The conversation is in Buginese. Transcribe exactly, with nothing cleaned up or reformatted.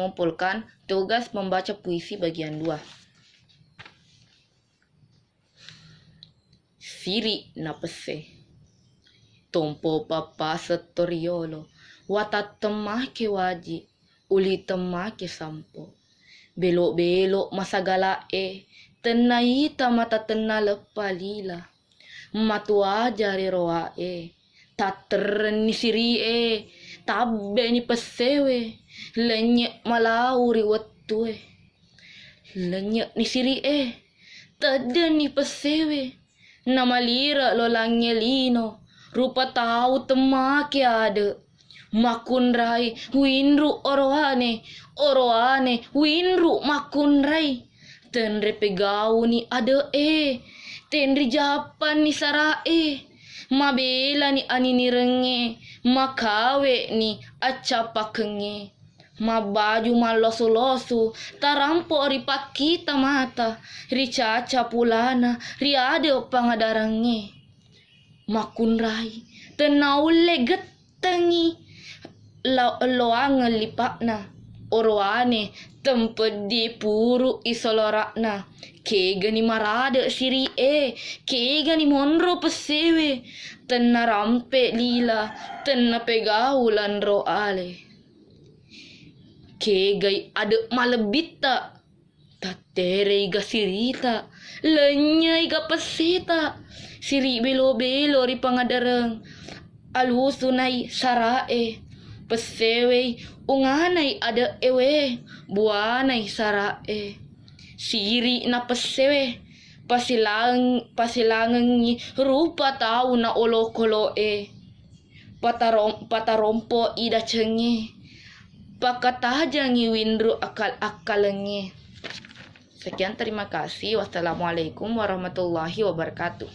mengumpulkan tugas membaca puisi bagian dua. Siri' na pesse. Tompo pappaseng to riolo, watattemmake waji, ulitemmake sampo. Belo-belo masagala'e, tennaita mata tenna leppa lila. Matu aja ri roae, tatterrenni siri'e, tabbeni pessewe, lennye' malau ri wettue. Lennye'ni siri'e, teddenni pessewe, namalire' lolangnge lino, rupa tau temmake ade'. Makkunrai winru' oroane, oroane winru' makkunrai. Tenre pegauni ade'e, tenri jappanni sara'e, mabelani aninirengnge, makawe'ni accapakengnge. Mabbaju mallosu-losu, tarampo' ri pakkita mata, ricaca pulana ri ade' pangadarangnge. Makkunrai, tennaulle gettengngi la-, loangeng lipa'na. Oroane tempeddi puru' isolora'na. Kegani marade' siri'e, kegani monro pessewe, tennarampe lila, tennapegau lanro ale. Kegai ade' malebbitta, tatterei ga sirita, lennyei ga pesseta, siri' belo-belo ri pangadereng, alusunai sara'e, pessewei unganai ade'ewe, buanai sara'e. Siri' na pessewe, pasilang-, pasilangengngi rupa tau na olokolo'e. Patarom-, patarompo'i dacengnge, pakatajangngi winru' akal-, akkalengnge. Sekian, terima kasih. Wassalamualaikum warahmatullahi wabarakatuh.